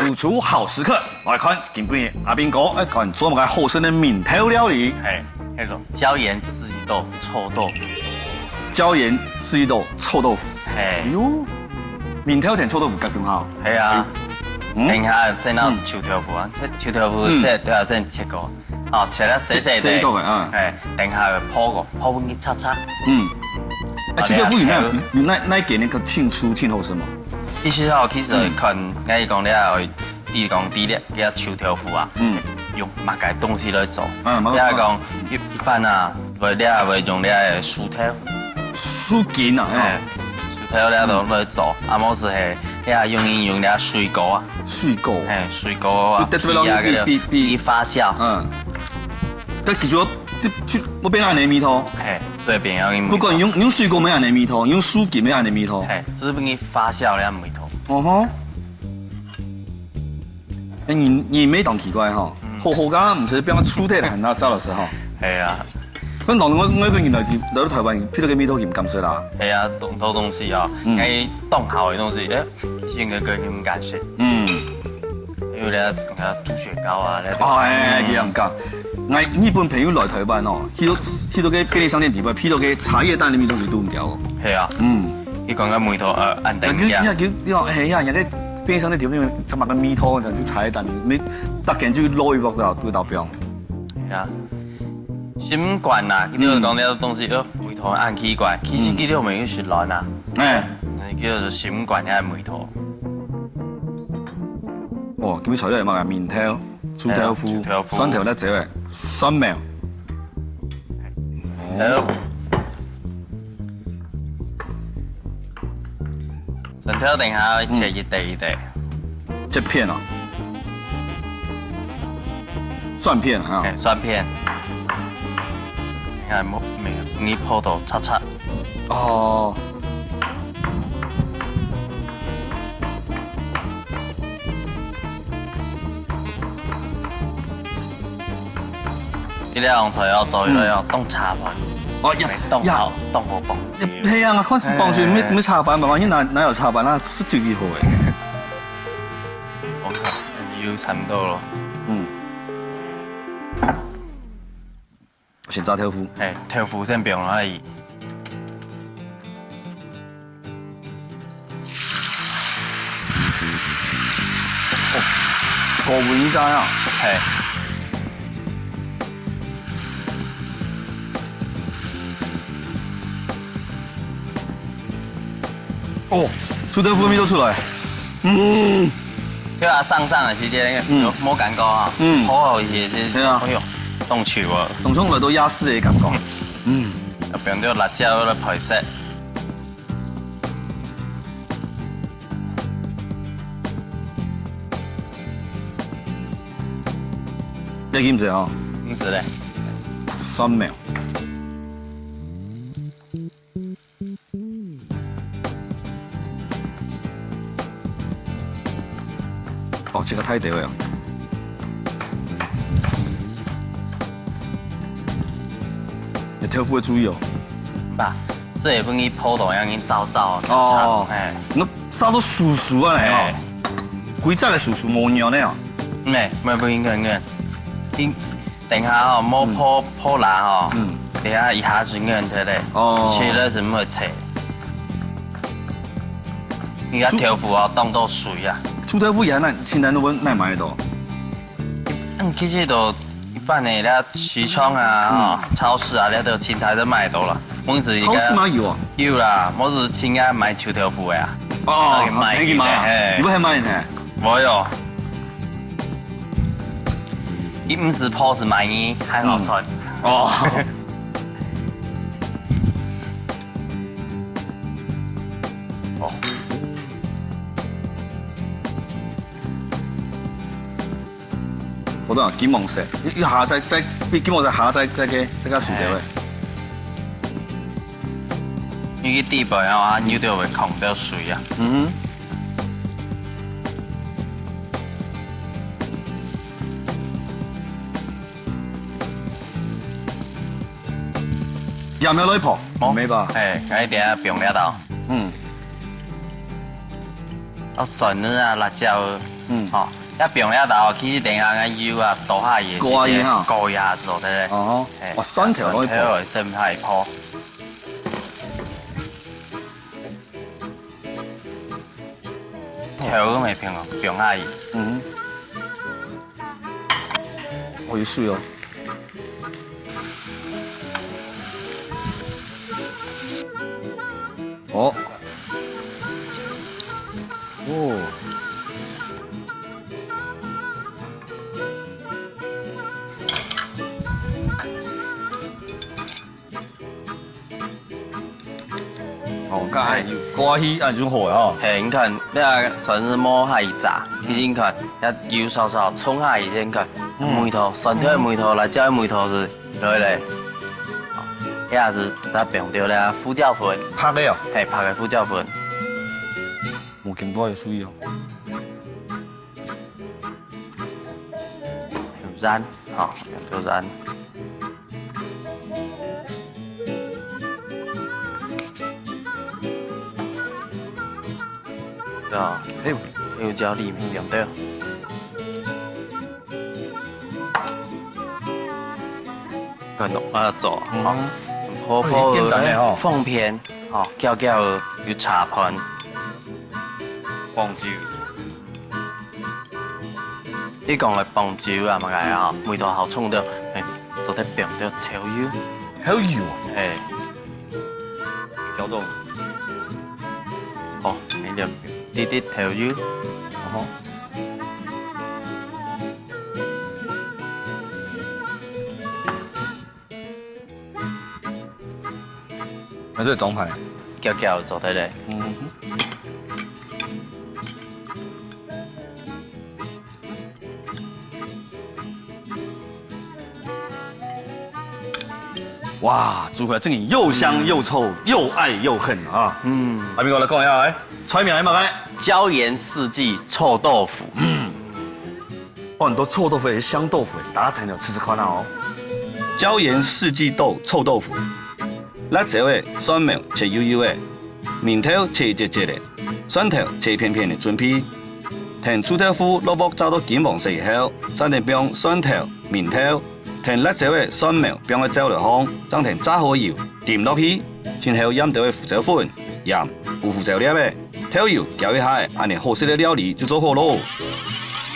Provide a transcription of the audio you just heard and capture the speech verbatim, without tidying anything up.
主廚好食客，來看今晡日阿斌哥愛看做麼个好食个名頭料理。嘿，那種椒鹽四季豆臭豆腐。椒鹽四季豆臭豆腐。嘿。哎喲，名頭同臭豆腐合共下。係啊。哎喲。嗯。等一下再拿臭豆腐啊，這臭豆腐切，嗯。對啊，先切過。哦，切了細細个。切，切一个个，嗯。哎，等一下泡過，泡分佢炒炒。嗯。哎，啊，臭豆腐有哪，對啊。有哪，哪間个清楚清好食無？其實哦，其實看，嗯。𠊎講了， 比如講，第一，這臭豆腐啊，嗯。用麼个東西來做？嗯，麼个你愛講，一，一般啊，會，你會用你个樹頭。樹根啊，嘿，嘿。樹頭你都來做，啊，無就係，你愛用，用你个水果啊。水果。嘿，水果啊，就特別容易被，被，被，被發酵。嗯。但其實這，就，會變恁樣个味道。嘿，所以變樣个味道。不管用，用水果乜恁樣个味道，用樹根乜恁樣个味道。嘿，只係分佢發酵了味道。哦吼。 哎，你，你乜當奇怪吼，嗯。好好个，毋使變出體來，那趙老師吼。係啊。可能外，外國人來，來到台灣，鼻到个味道佢毋敢食啦。係啊，當多東西啊，嗯。該當好个東西，哎，其實應該根本毋敢食。嗯。因為咧，講到豬血糕啊，那種。哦，哎，哎，嗯。佢毋敢。𠊎日本朋友來台灣哦，去到，去到个便利商店底背，鼻到个茶葉蛋个味道就都毋掉哦。係啊。嗯。 佢講个味道，呃，恁定呀。你看，你看，你看，哎呀，人家便利商店裡面有麼个味道，就茶葉蛋，你大概就落一鑊到，都到邊。呀，習慣啦，佢就講這東西，呃，味道恁奇怪，其實佢就沒有食卵啊。哎。佢就是習慣遐味道。哦，今日材料有麼个？麵條、臭豆腐、哎呀，臭豆腐。蒜頭、辣椒、蒜苗。好。 蒜頭等下切一塊一塊。切片哦。蒜片啊。嘿，蒜片。你看，無，沒有，你泡到擦擦。哦。 這兩樣菜要做，嗯。要當茶飯。哦，呀，當好，呀。當好幫助。係啊，看係幫助，哎。沒，沒茶飯嘛，萬一哪，哪有茶飯，那係最好个。我看，又差不多了。嗯。先炸豆腐。哎，豆腐先放落去。 哦，高溫炸啊。嘿。哦，臭豆腐味道出來。嗯。對啊，上上个時間，嗯。有，無感覺啊。嗯。好好一些，是，對啊。哎喲，凍手啊。當像來到夜市个感覺。嗯。要不然就辣椒个配色。 你記毋得哦？毋得咧。三秒。哦，這个太對了。你豆腐要注意哦。爸，所以分你泡到要緊燥燥哦，哦。哎。你 炸到酥酥啊，係哦。哎。規隻个酥酥，無軟个哦。嗯，哎，毋會，毋會，毋會，毋會。你等下哦，莫泡，嗯。泡爛哦。嗯。等下一下子軟忒咧。哦。切了係毋會切。你个豆腐哦，當做水啊。臭豆腐也難，現在都哪買得到？ 嗯，其實都一般个，咧市場啊，嗯。哦，超市啊，咧都清彩都買得到啦。毋係一个超市嘛有啊？有啦，毋係清啊買臭豆腐个啊。哦，那個賣个，哦，那個賣，嘿。你不還賣呢？無喲。佢毋係泡，係賣个，還好賺。嗯。哦。哦。 好多啊，金黃色，一下再，再，比金黃色下再，再个，再个熟掉个。哎。你去底背啊，你就會囥到水啊。嗯哼。鹽要落去泡，哦，沒吧？哎，該一點放這兜。嗯。啊，蒜仁啊，辣椒，嗯。吼，愛放這兜，其實等下个油啊，倒下去个時間，高壓吼。高壓做得咧。哦，嘿，哦，蒜頭會破。蒜頭會先下去破。頭都未放哦，放下去。嗯。哦，有水哦。 哦。哦。哦，該有關係，恁就好了吼。嘿，你看，你看，蒜頭無下去炸，嗯。你看，這油燒燒，衝下去，你看，嗯。味道，蒜頭个味道，辣椒个味道係 落去咧。好，這下係咱放掉了胡椒粉。白个哦。嘿，白个胡椒粉。無經過个水哦。有鹽，吼，用到鹽。對啊，嘿，胡椒粒用到。 看到啊，做，嗯。吼，好，哦，簡單个吼。薄片，吼，攪攪有茶盤。紅酒。你講个紅酒啊，麼个啊，吼，味道好衝个，嘿，做得放點豆油。豆油啊？嘿。攪動。好，你就滴滴豆油。哦吼。 那這裝盤。攪攪做得咧。嗯哼。哇，煮出來真个又香又臭，嗯。又愛又恨啊！嗯。阿明哥來講一下，欸，菜名係麼个？椒鹽四季臭豆腐。嗯。 哦，很多臭豆腐也是香豆腐，大家聽了試試看啊哦。椒鹽四季豆臭豆腐，辣椒仔、蒜苗切幼幼仔，明豆切一節節仔，蒜頭切一片片仔準備。𢯭臭豆腐落鑊炸到金黃色以後，正𢯭放蒜頭、明豆，𢯭辣椒仔、蒜苗放在灶頭項，正𢯭炸好个油淋落去，盡後掞兜仔胡椒粉、鹽、烏胡椒粒仔， 豆油攪一下，恁仔好食个料理就做好咯。